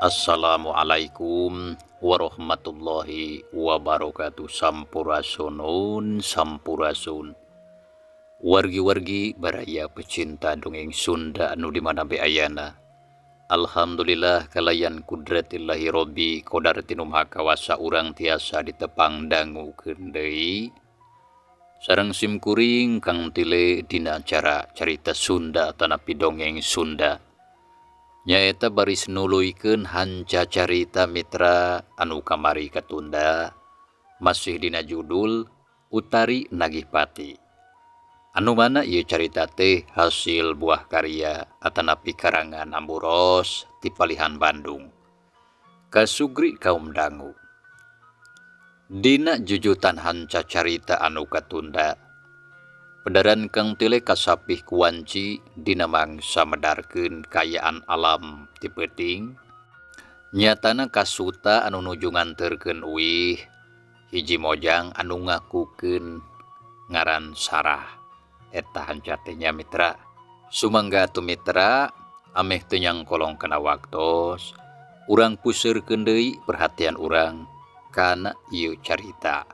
Assalamualaikum warahmatullahi wabarakatuh. Sampurasun sampurasun wargi-wargi baraya pecinta dongeng Sunda anu di mana be ayana. Alhamdulillah kalayan kudratillahi robbi qodar tinu maha kawasa urang tiasa ditepang dangukeun deui sareng simkuring Kang Tile dina acara carita Sunda atanapi dongeng Sunda. Nyaeta baris nuluykeun hanca carita mitra anu kamari katunda masih dina judul Utari Nagih Pati. Anu mana ieu carita teh hasil buah karya atanapi karangan Ambu Ros ti palihan Bandung. Kasugri kaum dangu. Dina jujutan hanca carita anu katunda pedaran Kang Tile kasapih kuwanci dina mangsa medarkeun kaayaan alam ti peuting. Nyatana kasuta anu nuju nganterkeun uih hiji mojang anu ngakukeun ngaran Sarah. Eta hanca teh nya mitra. Sumangga atuh mitra ameh teu nyangkolong kana waktos urang puseurkeun deui perhatian urang kana ieu carita.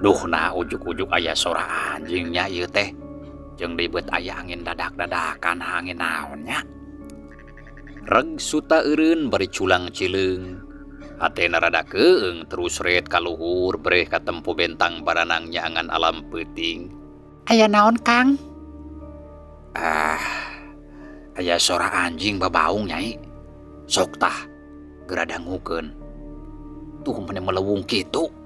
Duh nah ujuk-ujuk aya sora anjingnya ieu teh. Jeung ribet aya angin dadak-dadakan angin naonnya. Reg suta eureun bari culang cileung. Hatena rada keung terus ret kaluhur breh katempo bentang baranang nyaangan alam peuting. Aya naon Kang? Ah, aya sora anjing babaung nyai. Sok tah geura dangukeun. Tuh meni melewung kitu.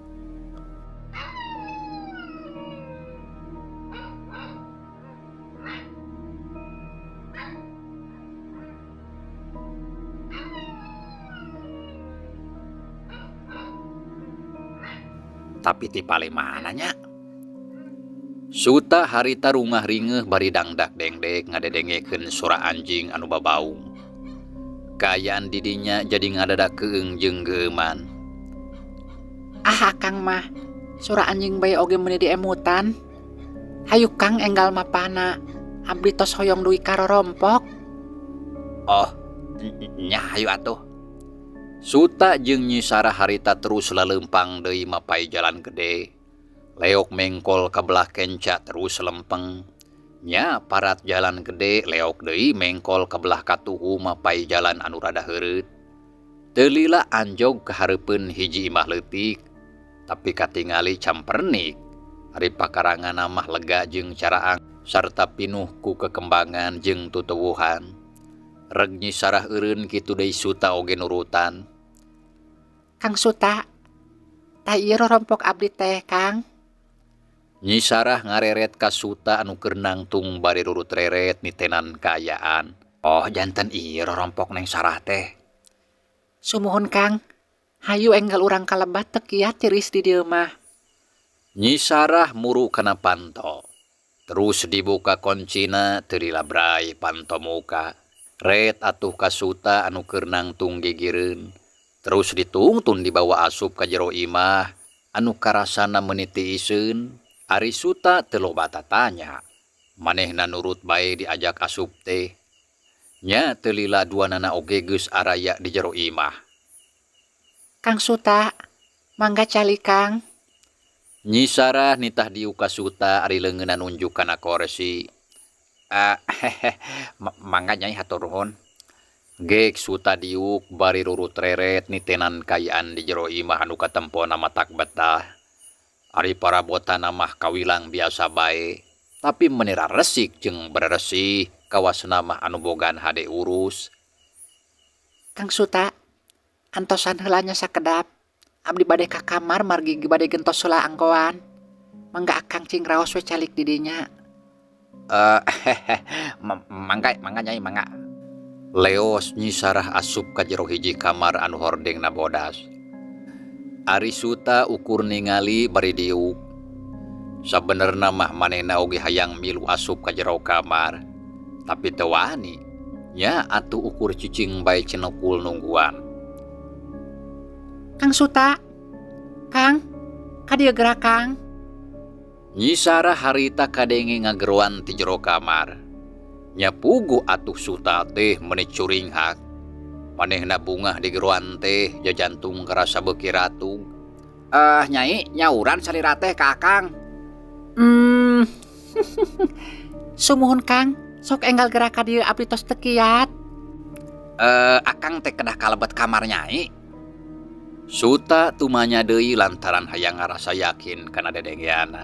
Tapi ti paling mananya? Suta harita rumah ringeuh bari dangdak dengdek ngadedengekeun sora anjing anu babaung. Kaayaan didinya jadi ngadadak keung jeung geuman. Ah Kang mah, sora anjing bae oge meuni diemutan. Hayu Kang enggal mapana, abdi tos hoyong dugi ka rorompok. Oh, nya hayu atuh. Suta jeung Nyi Sarah harita terus laleumpang deui mapai jalan gede. Leok mengkol ka belah kenca terus lempeng. Nya parat jalan gede leok deui mengkol ka belah katuhu mapai jalan anu rada heureut. Teu lila anjog ka hareupeun hiji imah leutik, tapi katingali campernik. Ari pakaranganna mah lega jeung caraang sarta pinuh ku kekembangan jeung tutuwuhan. Reg Nyi Sarah eureun kitu deui Suta oge nurutan. Kang Suta, tah ieu rorompok abdi teh, Kang. Nyi Sarah ngareret ka Suta anu keur nangtung bari rurut reret nitenan kaayaan. Oh, janten ieu rorompok Neng Sarah teh. Sumuhun Kang, hayu enggal urang kalebet teu kiat tiris di dieu mah. Nyi Sarah muru kana panto. Terus dibuka koncina teu dilabrai panto muka. Ret atuh ka Suta anu keur nangtung gigireun. Terus ditungtun dibawa asup ka jero imah anu karasana meuni tiiseun. Ari Suta teu loba tatanya. Manehna nurut bae diajak asup teh. Nya teu lila duanana oge geus araya di jero imah. Kang Suta, mangga calik Kang. Nyi Sarah nitah diuk ka Suta ari leungeunna nunjuk kana korsi. Mangga Nyai hatur nuhun. Gek Suta diuk bari rurut reret nitenan kaayaan di jero imah anu katempona matak betah. Ari parabotanna mah kawilang biasa bae, tapi meuni raresik jeung beresih kawasna mah anu bogaan hade urus. Kang Suta, antosan heula nya sakedap. Abdi bade ka kamar margi bade gentos heula anggoan. Mangga Akang cing raos we calik di dinya. Mangga mangga Nyai mangga. Leos Nyi Sarah asup ka jero hiji kamar anu hordengna bodas. Ari Suta ukur ningali bari diuk. Sabenerna mah manehna oge hayang milu asup ka jero kamar, tapi teu wani. Nya atuh ukur cicing bae cenokul nungguan. Kang Suta, Kang, ka dieu geura Kang. Nyi Sarah harita kadenge ngageroan ti jero kamar. Nya puguh atuh Suta teh meuni curinghak. Manehna bungah digeroan teh jajantung karasa beuki ratug. Nyai, nyauran salira teh ka Akang. Sumuhun Kang, sok enggal geura ka dieu abdi tos teu kiat. Akang teh kedah kalebet kamar Nyai. Suta tumanya deui lantaran hayang ngarasa yakin kana dedengeanna.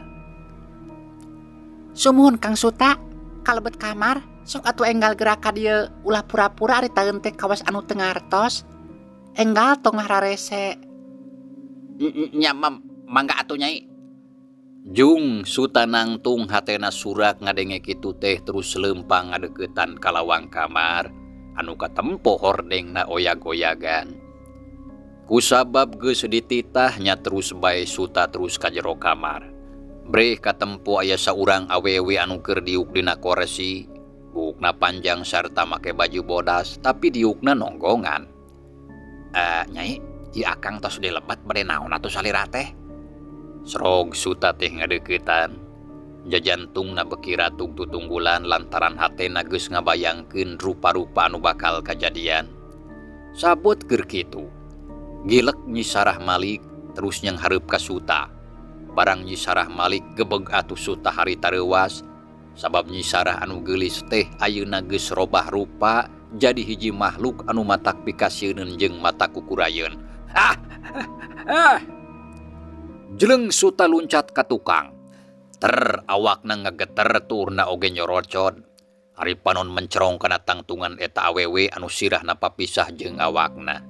Sumuhun Kang Suta, kalebet kamar, sok atuh enggal geura ka dieu ulah pura-pura ari taeun teh kawas anu teu ngartos. Enggal tong ngararese. Nya mangga atuh Nyai. Jung Suta nangtung hatena surak ngadenge kitu teh terus leumpang ngadeuketan ka lawang kamar anu katempo hordengna oyag-oyagan. Kusabab geus dititah nya terus bae Suta terus ka jero kamar. Breh katempo aya saurang awewe anu keur diuk dina korsi, buukna panjang sarta make baju bodas tapi diukna nonggongan. Nyai, ieu Akang tos dilebat bade naon atuh salira teh? Srog Suta teh ngadeuketan. Jajantungna beuki ratug tutunggulan lantaran hatena geus ngabayangkeun rupa-rupa anu bakal kajadian. Sabot keur kitu. Gilek Nyi Sarah malik terus nyanghareup ka Suta. Barang Nyi Sarah malik gebeg atuh Suta harita reuwas sabab Nyi Sarah anu geulis teh ayeuna geus robah rupa jadi hiji makhluk anu matak pikasieuneun jeung mata kukurayeun. Ah! Ah! Jeleng Suta luncat ka tukang. Ter awakna ngageter turna oge nyorocod. Ari panon mencerong kana tangtungan eta awewe anu sirahna papisah jeung awakna.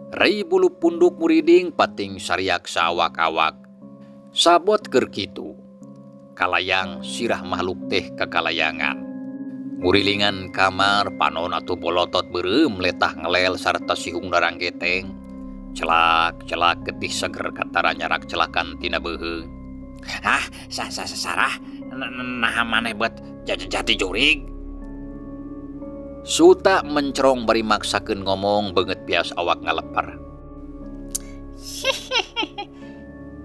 Rei bulu punduk muriding pating sariak saawak-awak. Sabot keur kitu. Kalayang sirah makhluk teh kakalayangan. Ngurilingan kamar panon atuh bolotot beureum letah ngelel sarta sihung daranggeteng. Celak-celak getih seger katara nyarak celakan tina beuheung. Hah, Sarah, naha maneh buat jati jurig? Suta mencerong bari maksakeun ngomong beungeut bias awak ngaleper.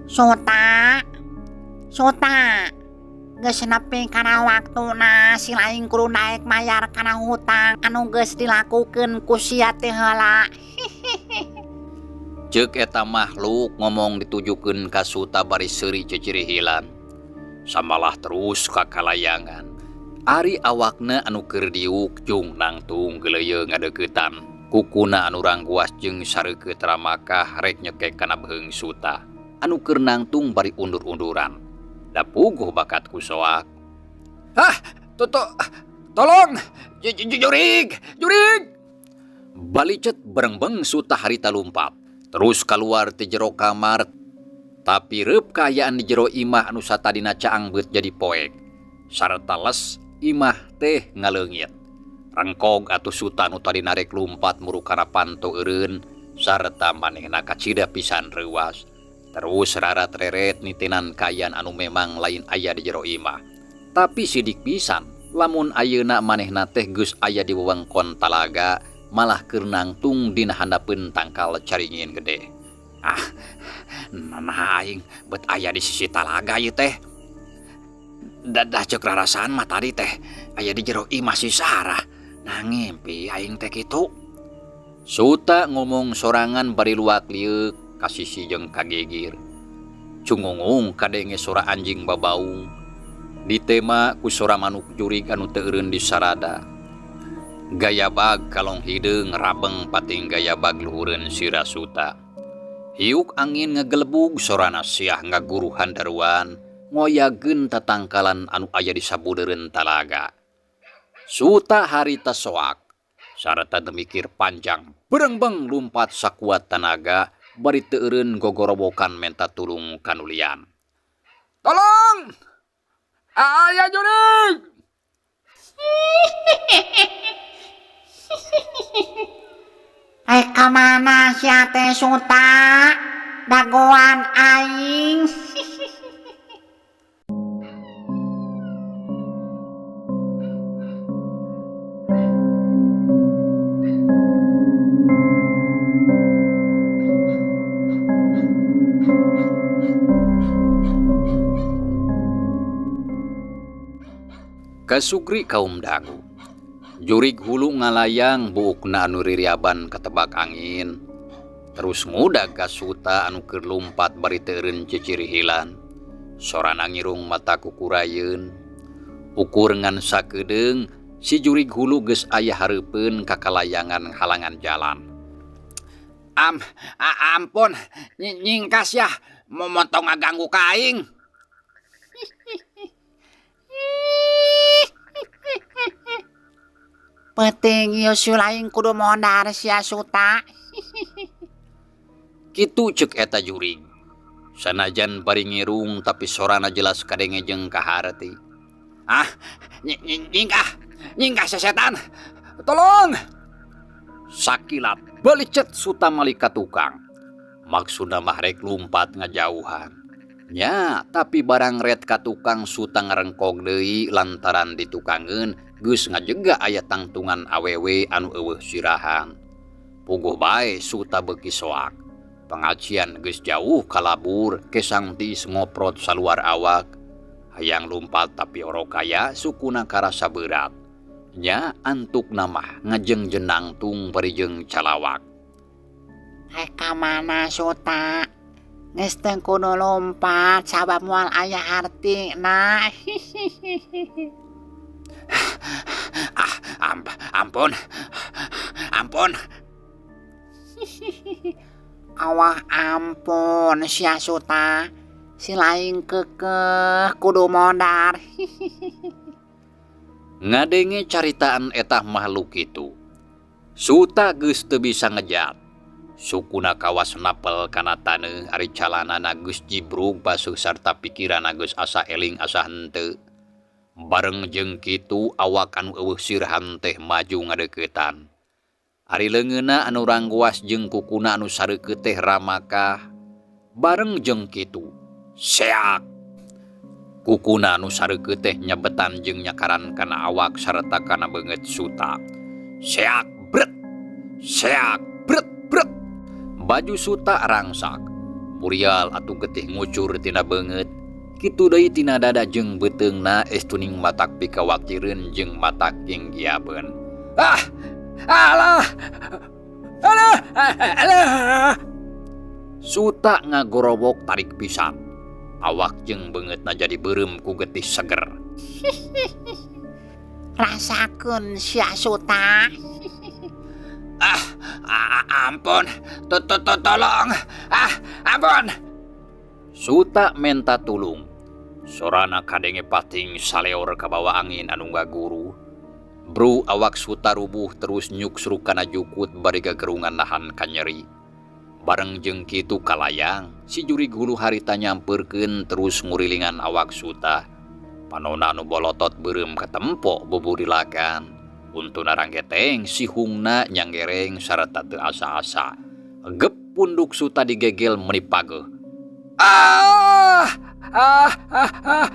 Suta, Suta, geus nepi kana waktuna si laing kudu naek mayar kana hutang anu geus dilakukeun ku sia teh heula. Ceuk eta makhluk ngomong ditujukeun ka Suta bari seuri cecirihilan. Samalah terus ka kalayangan. Ari awakna anu keur diuk jung nangtung geuleuyeung ngadeuketan. Kukuna anu rangguas jeung sareukeut ramakah rek nyekek kana beuheung Suta. Anu keur nangtung bari undur-unduran. Da puguh bakat ku soak. Hah, tolong, jurig, jurig. Balicet berengbeng Suta harita lumpat. Terus keluar ti jero kamar, tapi reup kaayaan di jero imah anu satadina caang beut jadi poek. Sarta les imah teh ngaleungit. Rengkog atuh Suta nu tadi narek lumpat muru kana panto eureun, Sarta manehna kacida pisan reuas. Terus rarat-reret nitenan kayan anu memang lain aya di jero imah. Tapi sidik pisan lamun ayeuna manehna teh geus aya di wewengkon talaga malah keur nangtung dina handapeun tangkal caringin gede. Ah, nah aing bet aya di sisi talaga ieu teh. Dadah ceuk rarasaan mah tadi teh aya di jero imah si Sarah. Nah ngimpi aing teh kitu. Suta ngomong sorangan bari luak lieuk ka sisi jeung kagigir. Cungungung kadenge sora anjing babaung. Ditema ku sora manuk jurig anu teu eureun di sarada. Gayabag kalong hideung rabeng pating gayabag luhureun sirah Suta. Hiuk angin ngagelebug sorana siah ngaguruh handaruan ngoyageun tatangkalan anu aya di sabudeureun talaga. Suta harita soak sarta teu mikir panjang berengbeng lumpat sakuat tanaga bari teu eureun gogorowokan menta tulung kanulian. Tolong! Aya jurig! Rek ka mana sia teh Suta? Dagoan aing. Kasugri kaum dangu. Jurig hulu ngalayang buukna anu ririaban katebak angin. Terus ngudag ka Suta anu keur lumpat bari teu eureun cicirihilan. Sorana ngirung mata kukurayeun. Ukur ngan sakedeung si jurig hulu geus aya hareupeun ka kalayangan halangan jalan. Ampun, nyingkas yah, momotong ngaganggu ka aing. Penting ieu lain kudu modar sia Suta. Kitu ceuk eta jurig. Sanajan bari ngirung tapi sorana jelas kadenge jeung kaharti. Ah, nyingkah, nyingkah sesetan. Tolong. Sakilat belicet Suta malik ka tukang. Maksudna mah rek lumpat ngajauhan. Nya, tapi barang ret ka tukang Suta ngarengkog deui lantaran ditukangeun geus ngajega aya tangtungan awewe anu eueuh sirahan. Puguh bae Suta beuki soak. Pengajian geus jauh kalabur, kesang tiis ngoprot saluar awak. Hayang lumpat tapi orok kaya sukuna karasa berat. Nya antukna mah ngajeng jenangtung bari jeung calawak. Rek ka mana Suta? Geus teu kudu lompat sabab moal aya hartina. Ah, ampun. Ampun. Awah ampun sia Suta. Si lain kekeh kudu modar. Ngadenge caritaan eta makhluk itu. Suta geus teu bisa ngejat. Sukuna kawas napel kana taneuh ari calanana geus jibrug basuh sarta pikiranna geus asa eling asa henteu. Bareng jeung kitu awak anu eueuh sirhan teh maju ngadeuketan. Ari leungeunna anu rangguas jeung kukuna anu sareukeut teh ramakah. Bareng jeung kitu seak. Kukuna anu sareukeut teh nyabetan jeung nyakaran kana awak sarta kana beungeut Suta. Seak bret. Seak bret bret. Baju Suta rangsak. Burial atuh getih ngucur tina beungeut. Kitu deui tina dada jeung beuteungna estuning matak pikawatireun jeung matak ginggiabeun. Ah! Alah! Alah! Alah! Suta ngagorowok tarik pisan. Awak jeung beungeutna jadi beureum ku getih seger. Rasakeun sia Suta. Ah, ampun, tolong. Ah, ampun. Suta menta tulung. Sorana kadenge pating saleor kabawa angin anu ngaguru. Bru awak Suta rubuh terus nyuksruk kana jukut bari gagerungan nahan kanyeri. Bareng jeung kitu kalayang, si jurig hulu harita nyampeurkeun terus ngurilingan awak Suta. Panona anu bolotot beureum katempo buburilakan. Untuna ranggeteng sihungna nyanggereng sarta teu asa-asa. Gep punduk Suta digegel meuni pageuh. Ah! Ah! Ah! Ah!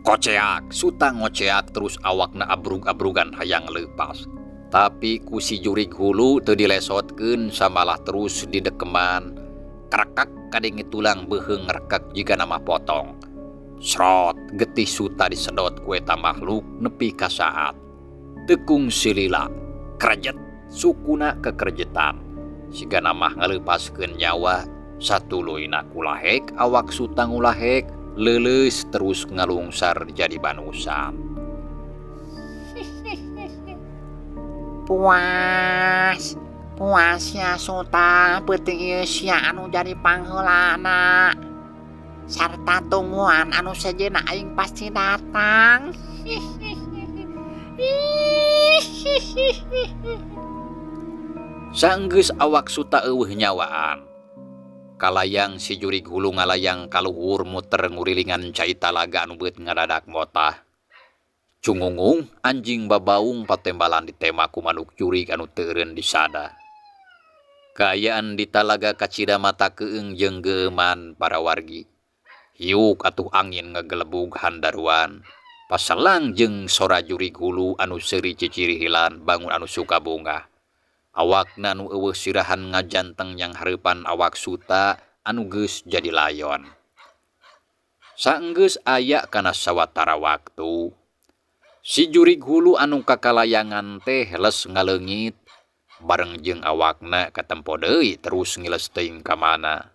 Koceak, Suta ngoceak terus awakna abrug-abrugan hayang leupas. Tapi ku si jurig hulu teu dilesotkeun samalah terus didekeman. Krekek kadenge tulang beuheung rekek jigana mah potong. Srot, getih Suta disedot ku eta makhluk nepi ka saat. Teu kungsi lila, krejet, sukuna kekerjetan. Sigana mah ngaleupaskeun nyawa, satuluyna kulahek awak Suta ngulahek, leuleus terus ngalungsar jadi banusan. Puas, puas sia Suta peuting ieu sia anu jadi pangheulana. Sarta tungguan anu sejenna aing pasti datang. Sanggeus awak Suta eueuh nyawaan. Kalayang si jurig hulu ngalayang kaluhur muter ngurilingan cai talaga anu beut ngadadak motah. Cungungung anjing babaung patembalan ditema ku manuk jurig anu teu eureun disada. Kaayaan di talaga kacida mata keung jeung geueuman para wargi. Hiuk atuh angin ngegelebug handaruan. Paselang jeung sora jurig hulu anu seuri cicirihilan bangun anu suka bungah. Awakna nu eueuh sirahan ngajanteng yang hareupan awak Suta anu geus jadi layon. Saenggeus aya kana sawatara waktu, si jurig hulu anu kakalayangan teh les ngaleungit bareng jeung awakna katempo deui terus ngiles teuing ka mana.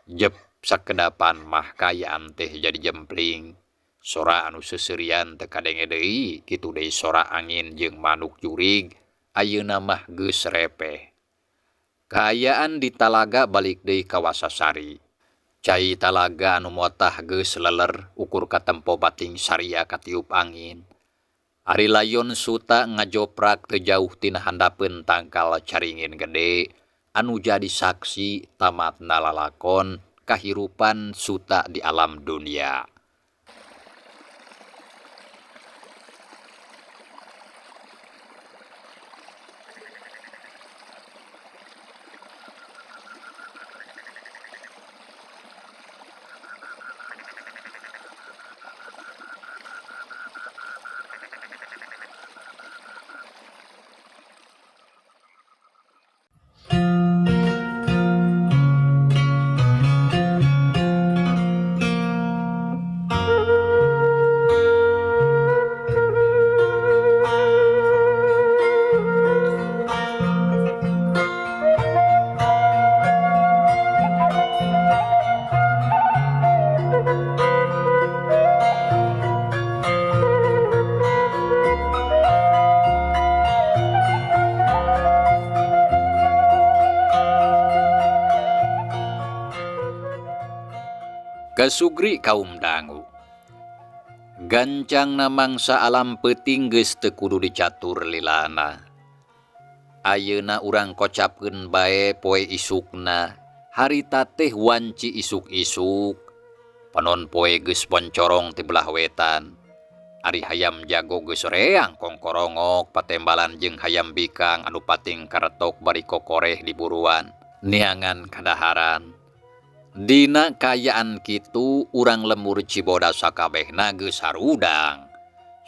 Jep sakedapan mah kaayaan teh jadi jempling. Sora anu seuseurian teu kadenge deui, kitu deui sora angin jeung manuk jurig ayeuna mah geus repeh. Kaayaan di talaga balik deui ka Wasasari. Cai talaga anu motah geus leler ukur katempo bating saria katiup angin. Ari layon Suta ngajoprak teu jauh tina handapeun tangkal caringin gede anu jadi saksi tamatna lalakon kahirupan Suta di alam dunia. Kasugri kaum dangu. Gancangna mangsa alam peuting geus teu kudu dicatur lilana. Ayeuna urang kocapkeun bae poe isukna, harita teh wanci isuk-isuk. Panon poe geus poncorong ti belah wetan. Ari hayam jago geus reang kongkorongok patembalan jeung hayam bikang anu pating karetok bari kokoreh di buruan, neangan kadaharan. Dina kaayaan kitu urang lembur Cibodas sakabehna geus harudang.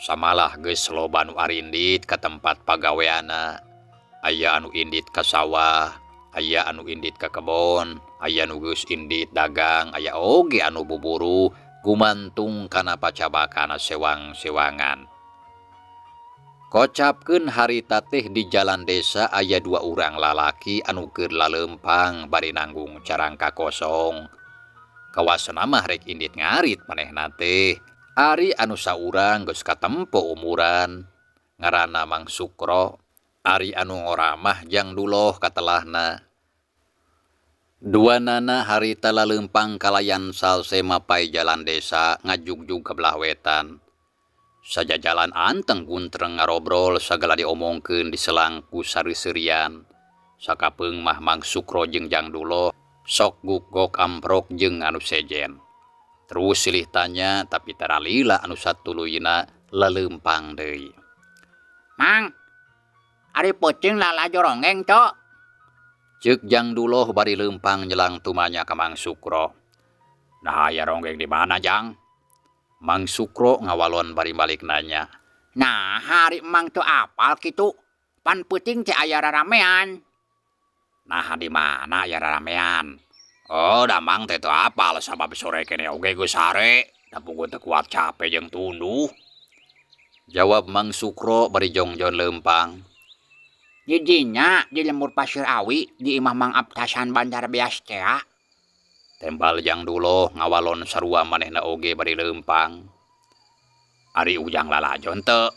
Samalah geus loba nu arindit ka tempat pagaweana. Aya anu indit ka sawah, aya anu indit ka kebon, aya nu geus indit dagang, aya oge anu buburu gumantung kana pacabakana sewang-sewangan. Kocapkeun harita teh di jalan desa aya dua urang lalaki anu keur laleumpang bari nanggung carangka kosong. Kawasana mah rek indit ngarit manehna teh. Ari anu saurang geus katempo umuran, ngaranna Mang Sukro. Ari anu ngora mah jang duloh katelahna. Duanana harita laleumpang kalayan salse mapai jalan desa ngajugjug ka belah wetan. Sajajalan anteng guntreng ngarobrol sagala diomongkeun diselang ku sareuseurian. Sakapeung mah Mang Sukro jeung Jang Duloh sok gugok amprok jeung anu sejen. Terus silih tanya tapi tara lila anu satuluyna laleumpang deui. Mang, ari peuting lalajo ronggeng cok. Ceuk Jang Duloh bari leumpang nyelang tumanya ka Mang Sukro. Nah aya ronggeng di mana Jang? Mang Sukro ngawalon bari balik nanya. Nah ari Mang teu apal kitu, pan peuting teh aya raramean. Nah di mana aya raramean? Oh da Mang teh teu apal sabab sore keneh oge geus sare, da puguh teu kuat cape jeung tunduh. Jawab Mang Sukro bari jongjon leumpang. Di dinya di lembur Pasir Awi di imah Mang Abtasan Bandar Beas tea. Tembal Jang Duloh ngawalon sarua manehna oge bari leumpang. Ari Ujang lalajo henteu?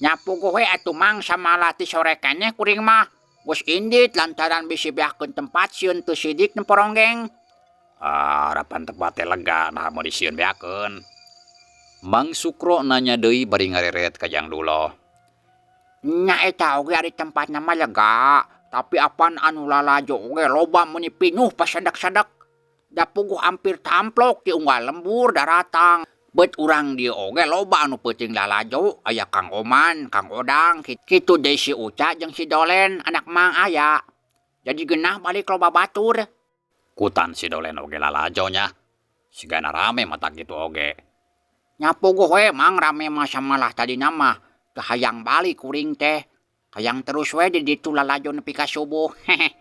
Nya puguh we atuh Mang samalah ti sore keneh kuring mah. Geus indit lantaran bisi beakeun tempat sieun teu sidik nempo ronggeng. Ah, harapan tempat teh lega naha meuni sieun beakeun. Mang Sukro nanya deui bari ngareret ka Jang Duloh. Nya eta oge ari tempatna mah lega, tapi apan anu lalajo oge loba meuni pinuh pasadak-sadak. Da puguh ampir tamplok ti unggal lembur daratang. Bet urang dieu oge loba anu peuting lalajo, aya Kang Oman, Kang Odang, kitu deui si Uca jeung si Dolen anak Mang aya. Jadi genah balik loba batur. Kutan si Dolen oge lalajo nya. Sigana rame matak kitu oge. Nya puguh we Mang rame mah samalah tadina mah. Teu hayang balik kuring teh. Hayang terus we di ditu lalajo nepi ka subuh. Hehe.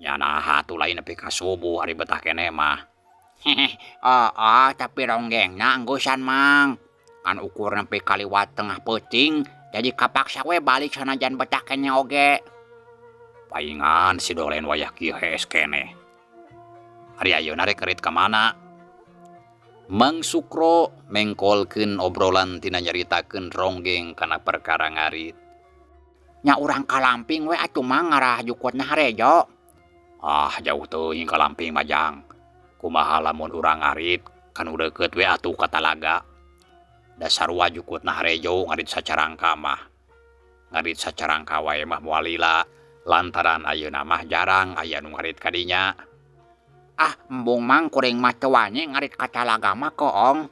Nya naha atuh lain nepi ka subuh ari betah keneh mah. Hehe. Oh, tapi ronggengna anggusan Mang. Kan ukur nepi ka liwat tengah peuting, jadi kapaksa we balik sanajan betah keneh oge. Paingan si Dolen wayah kieu hees keneh. Ari ayeuna rek ngerit ka mana? Mang Sukro mengkolkeun obrolan tina nyaritakeun ronggeng kana perkara ngarit. Nya urang ka Lamping we atuh Mang ngarah jukutna harejo. Ah jauh teuing ka Lamping mah Jang. Kumaha lamun urang ngarit ka nu deukeut we atuh ka talaga. Da sarua jukutna harejo ngarit sacarangka mah. Ngarit sacarangka wae mah moal lila lantaran ayeuna mah jarang aya nu ngarit ka dinya. Ah embung Mang kuring mah teu wani ngarit ka talaga mah koong.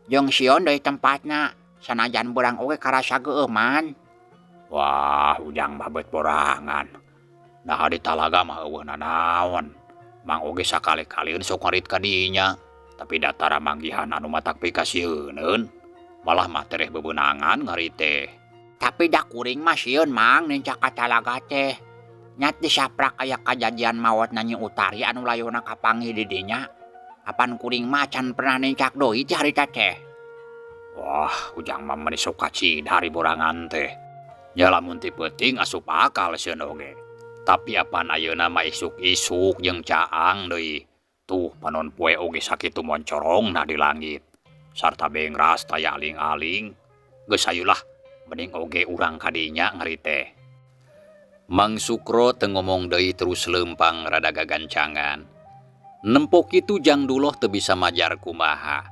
Jeung sieun deui tempatna, sanajan beurang oge karasa geueuman. Wah, Ujang mah beut borangan. Naha di talaga mah eueuh nanaon. Mang oge sakali-kalieun sok ngarit ka dinya, tapi da tara manggihan anu matak pikasieuneun. Malah mah tereh bebeunangan ngarit teh. Tapi da kuring mah sieun Mang nincak ka talaga teh. Nyat disaprak aya kajadian maot Nyi Utari anu layuna kapanggih di dinya. Apan kuring mah can pernah nincak deui ti harita teh. Wah, Ujang mah meuni sok kacida ari borangan teh. Nya lamun ti peuting asup akal sieun oge. Tapi apan ayeuna mah isuk-isuk jeung caang deui. Tuh panon poe oge sakitu moncorongna di langit. Sarta bengras taya aling-aling. Geus hayulah, mending oge urang ka dinya ngarit teh. Mang Sukro teu ngomong deui terus leumpang rada gagancangan. Nempo kitu Jang Duloh teu bisa majar kumaha.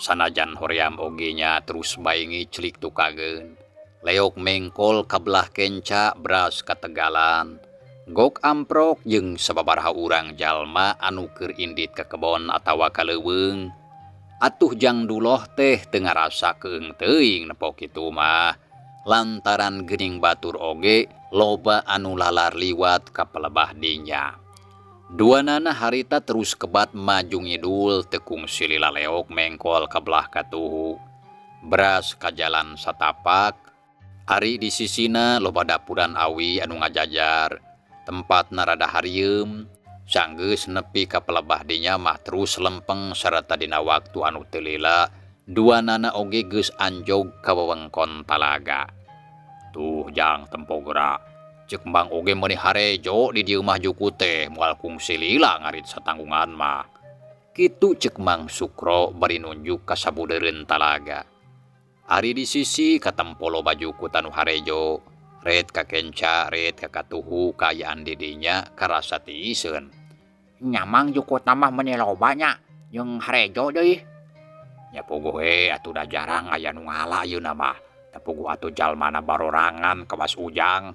Sanajan hoream oge nya terus bae ngiclik tukageun. Leok mengkol ka belah kenca bras ka tegalan. Gok amprok jeung sababaraha urang jalma anu keur indit ka kebon atawa ka leuweung. Atuh Jang Duloh teh teu ngarasa keung teuing nempo kitu mah. Lantaran geuning batur oge loba anu lalar liwat ka pelebah dinya. Duanana harita terus kebat maju ngidul teu kungsi lila leok mengkol ka belah katuhu. Bras ka jalan satapak, ari di sisina loba dapuran awi anu ngajajar, tempatna rada harieum, sanggeus nepi ka pelebah dinya mah terus lempeng sarta dina waktu anu teu lila, duanana oge geus anjog ka wewengkon talaga. Tuh Jang tempo geura. Ceuk Mang oge meuni harejo di dieu mah jukut teh moal kungsi lila ngarit satanggungan mah. Kitu ceuk Mang Sukro bari nunjuk ka sabudeureun talaga. Ari di sisi katempo loba jukut anu harejo, ret ka kenca, ret ka katuhu kaayaan di dinya karasa tiiseun. Nya Mang jukutna mah meuni loba nya jeung harejo deui. Nya puguh we atuh da jarang aya nu ngala ayeuna mah. Da puguh atuh jalmana barorangan kawas Ujang.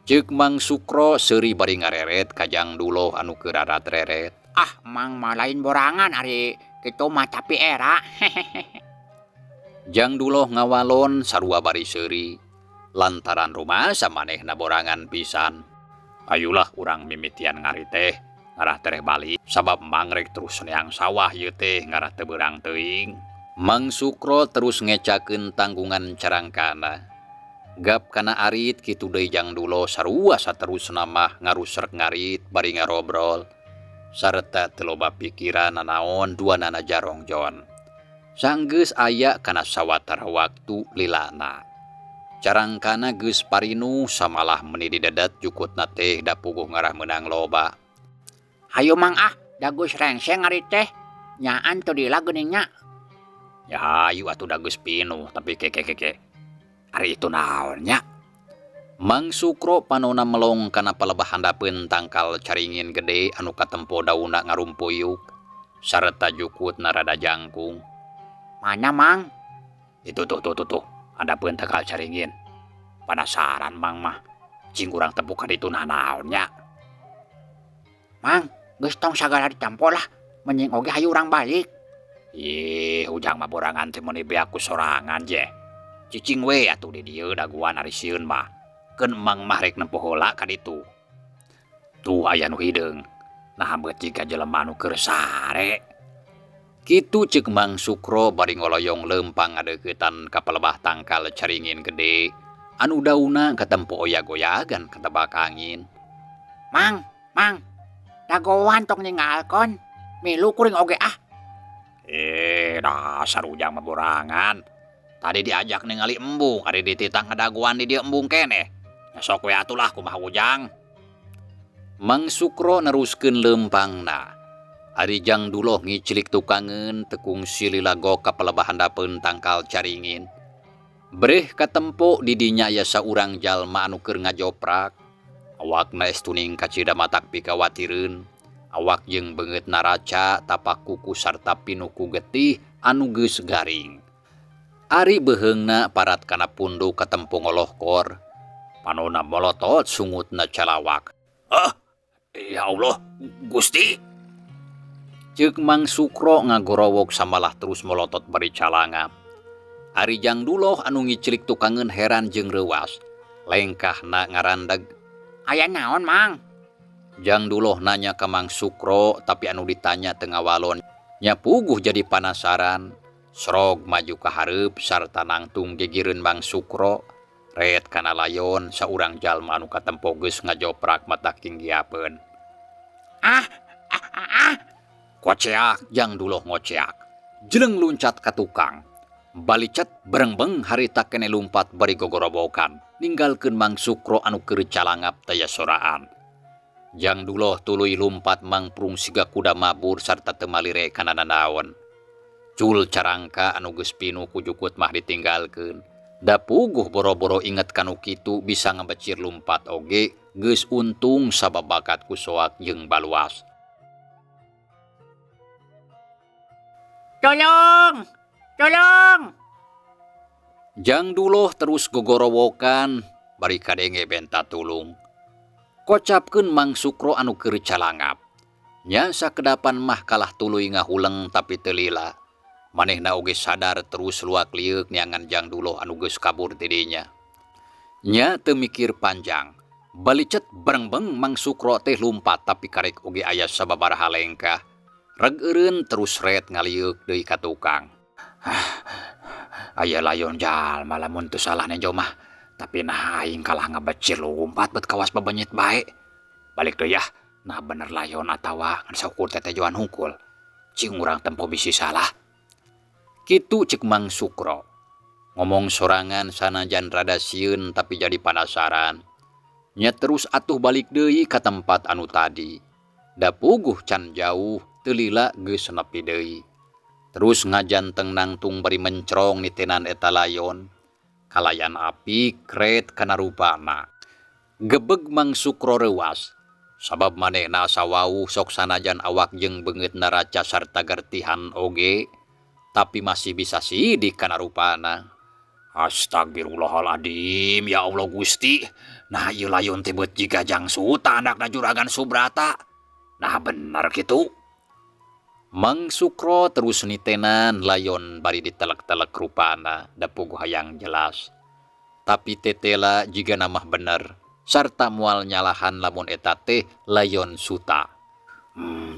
Ceuk Mang Sukro seuri bari ngareret ka Jang Duloh anu keur rarat-reret. Ah Mang mah lain borangan ari kitu mah tapi era. Jang Duloh ngawalon sarua bari seuri. Lantaran rumasa manehna borangan pisan. Hayulah urang mimitian ngarit teh ngarah tereh balik sabab Mang rek terus neang sawah ieu teh ngarah teu beurang teuing. Mang Sukro terus ngecakeun tanggungan carangkana. Gap kana arit kitu deui Jang Dulo sarua saterusna mah ngarusrek ngarit bari ngarobrol sarta teu loba pikiran nanaon duanana jarongjon. Sanggeus aya kana sawatara waktu lilana. Carangkana geus parinuh samalah meuni didedet jukutna teh da puguh ngarah meunang loba. Hayu Mang ah, da geus rengseng ngarit teh. Nyaan teu lila geuning nya. Ya hayu atuh da geus pinuh tapi ke ke ke ke. Ari itu naon nya? Mang Sukro panona melong kana palebah handapeun tangkal caringin gede anu katempo daunna ngarumpuyuk sarta jukutna rada jangkung. Mana Mang? Itu tuh tuh tuh tuh, handapeun tangkal caringin. Panasaran Mang mah. Cing urang tepuk ka ditu naon nya? Mang, geus tong sagala ditempo lah. Mending oge hayu urang balik. Ih, ujang mah borangan teh meuni beak ku sorangan je. Cicing we atuh di dieu daguan ari sieun mah. Keun Mang mah rek nempo heula ka ditu. Tuh aya nu hideung. Naha beut jiga jelema anu keur sare. Kitu ceuk Mang Sukro bari ngoloyong leumpang ngadeuketan ka palebah tangkal caringin gede anu daunna katempo oyag-oyagan katebak angin. Mang, Mang, dagoan tong ninggalkeun. Milu kuring oge ah. Dasar ujang mah borangan. Tadi diajak ningali embung, ari dititah ngadaguan di dieu embung keneh. Nya sok we atuh lah kumaha ujang. Mang Sukro neruskeun leumpangna. Ari Jang Duloh ngicilik tukangeun teu kungsi lila gok ka palebah handapeun tangkal caringin. Breh katempo di dinya aya saurang jalma anu keur ngajoprak. Awakna estuning kacida matak pikawatireun. Awak jeung beungeutna raca tapak kuku sarta pinuh ku getih anu geus garing. Ari beuheungna parat kana punduk katempo ngolohkor. Panona molotot sungutna calawak. Ah, ya Allah, Gusti. Ceuk Mang Sukro ngagorowok samalah terus molotot bari calangap. Ari Jang Duloh anu ngicilik tukangeun heran jeung reuas. Lengkahna ngarandeg. Aya naon, Mang? Jang Duloh nanya ka Mang Sukro tapi anu ditanya teu ngawalon. Nya puguh jadi panasaran. Srog maju ka hareup sarta nangtung gigireun Mang Sukro. Ret kana layon saurang jalma anu katempo geus ngajoprak matak tinggiapeun. Ah, ah, ah, ah. Koceak Jang Duloh ngoceak. Jeleng luncat ka tukang. Balicet berengbeng harita kene lumpat bari gogorobokan. Ninggalkeun Mang Sukro anu keur calangap taya soraan. Jang Duloh tuluy lumpat mangprung siga kuda mabur sarta teu malire kana nanaon. Cul carangka anu geus pinuh ku jukut mah ditinggalkeun. Da puguh boro-boro inget kanu kitu bisa ngabecir lumpat oge geus untung sabab bakat ku soak jeung baluas. Tolong! Tolong! Jang Duloh terus gogorowokan bari kadenge benta tulung. Kocapkeun Mang Sukro anu keur calangap. Nya sakedapan mah kalah tuluy ngahuleng tapi teu lila. Manehna oge sadar terus luak lieuk neangan Jang Duloh anu geus kabur ti dinya. Nya teu mikir panjang. Balicet berengbeng Mang Sukro teh lumpat tapi karek oge aya sababaraha lengkah. Reg eureun terus ret ngaliuk deui ka tukang. Aya layon jalma lamun teu salah nejo mah. Tapi nah aing kalah ngabecir lumpat bet kawas bebenyit bae. Balik deui yah. Nah bener layon atawa ngan saukur tetejoan hungkul. Cing urang tempo bisi salah. Kitu ceuk Mang Sukro. Ngomong sorangan sanajan rada sieun tapi jadi panasaran. Nya terus atuh balik deui ka tempat anu tadi. Da puguh can jauh teu lila geus nepi deui. Terus ngajanteng nangtung bari mencrong nitenan eta layon. Kalayan api kret kana rupana. Gebeg Mang Sukro reuas. Sabab manehna asa wauh sok sanajan awak jeung beungeutna raca sarta gertihan oge, tapi masih bisa sidik kana rupana. Astagfirullahaladzim, ya Allah Gusti. Nah ieu layon teh beut jiga Jang Suta anakna Juragan Subrata. Nah bener kitu. Mang Sukro terus nitenan layon bari ditelek-telek rupana da puguh hayang jelas. Tapi tetela jigana mah bener sarta moal nyalahan lamun eta teh layon Suta.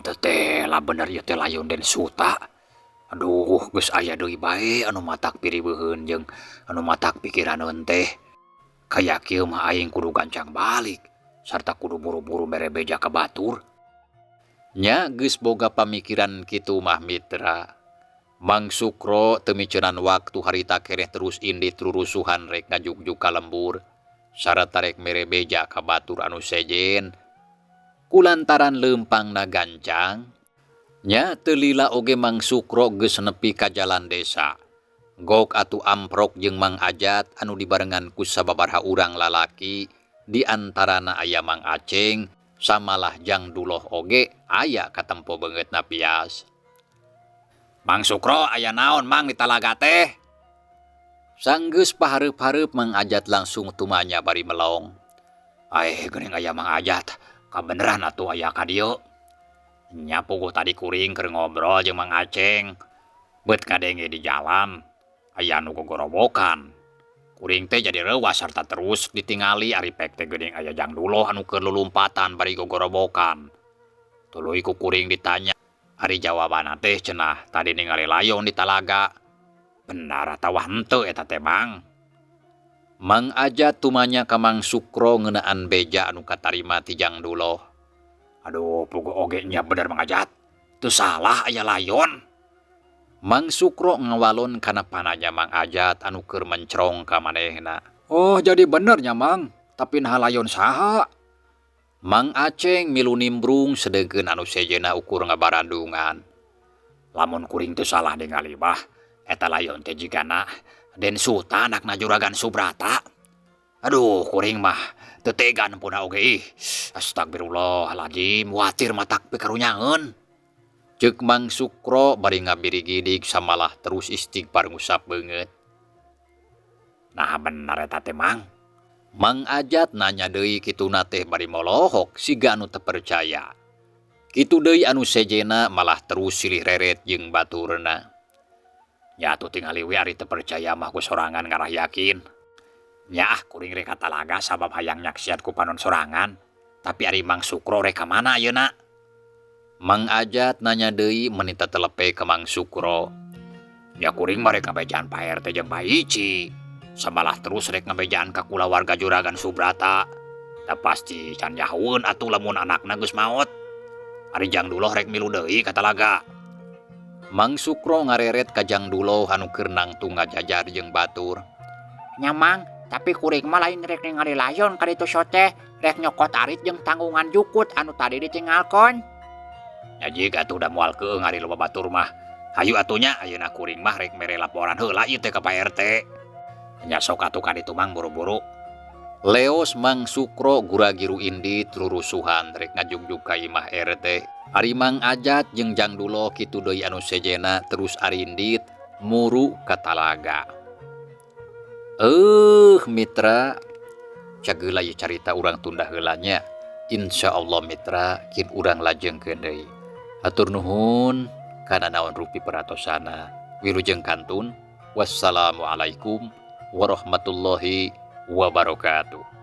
Tetela bener ieu teh layon Den Suta. Aduh, geus aya deui bae anu matak piriweuheun jeung anu matak pikiraneun teh. Kaya kieu mah aing kudu gancang balik sarta kudu buru-buru mere beja ka batur. Nya geus boga pamikiran kitu mah mitra. Mang Sukro teu miceunan waktu harita keneh terus indit rurusuhan rek ngajugjug ka lembur sarta rek mere beja ka batur anu sejen. Kulantaran leumpangna gancang, nya teu lila oge Mang Sukro geus nepi ka jalan desa. Gok atuh amprok jeung Mang Ajat anu dibarengan ku sababaraha urang lalaki, di antarana aya Mang Aceng, samalah Jang Duloh oge aya katempo beungeutna pias. Mang Sukro aya naon Mang di talaga teh? Sanggeus pahareup-hareup Mang Ajat langsung tumanya bari melong. Aeh geuning aya Mang Ajat, kabeneran atuh aya ka dieu. Nya puguh tadi kuring keur ngobrol jeung Mang Aceng. Beut ngadenge di jalan aya nu gogorowokan. Kuring teh jadi reuwas sarta terus ditingali ari pek teh geuning aya Jang Duloh anu keur lulumpatan bari gogorowokan. Tuluy ku kuring ditanya, ari jawabanna teh cenah tadi ningali layon di talaga. Benar atawa henteu eta teh Mang? Mang Ajat tumanya ka Mang Sukro ngeunaan beja anu katarima ti Jang Duloh. Aduh, puguh oge nya bener Mang Ajat. Teu salah aya layon. Mang Sukro ngawalon kana pananya Mang Ajat anu keur mencrong ka manehna. Oh, jadi bener nya Mang, tapi naha layon saha? Mang Aceng milu nimbrung sedengkeun anu sejenna ukur ngabarandungan. Lamun kuring teu salah ningali mah, eta layon teh jigana Den Suta anakna Juragan Subrata. Aduh, kuring mah teu tega nempona oge ih. Astagfirullahaladzim, watir matak pikarunyaeun. Ceuk Mang Sukro bari ngabirigidig samalah terus istighfar ngusap beungeut. Nah bener eta teh Mang. Mang Ajat nanya deui kituna teh bari molohok siga anu teu percaya. Kitu deui anu sejena malah terus silih reret jeung baturna. Nya atuh tingali we ari teu percaya mah ku sorangan ngarah yakin. Nya ah kuring rek ka talaga sabab hayang nyaksian ku panon sorangan. Tapi ari Mang Sukro rek ka mana ayeuna? Mang Ajat nanya deui meni tetelepe ka Mang Sukro. Nya kuring mah rek ngabejaan Pak RT jeung Pak Ici. Samalah terus rek ngabejaan ka kulawarga Juragan Subrata. Da pasti can nyahoeun atuh lamun anakna geus maot. Ari Jang Duloh rek milu deui ka talaga. Mang Sukro ngareret ka Jang Duloh anu keur nangtung ngajajar jeung batur. Nya Mang, tapi kuring mah lain rek ningali layon ka ditu sote, rek nyokot arit jeung tanggungan jukut anu tadi ditinggalkeun. Nya jiga atuh da moal keung ari loba batur mah. Hayu atuh nya ayeuna kuring mah rek mere laporan heula ieu teh ka Pak RT. Nya sok atuh ka ditu Mang buru-buru. Leos Mang Sukro gura-giru indit rurusuhan rek ngajugjug ka imah RT. Ari Mang Ajat jeung Jang Duloh kitu deui anu sejena terus arindit muru ka talaga. Mitra, cageula ieu carita urang tunda heula nya. Insyaallah mitra kin urang lajengkeun deui. Hatur nuhun kana naon rupi peratosana. Wilujeng kantun. Wassalamualaikum warahmatullahi wabarakatuh.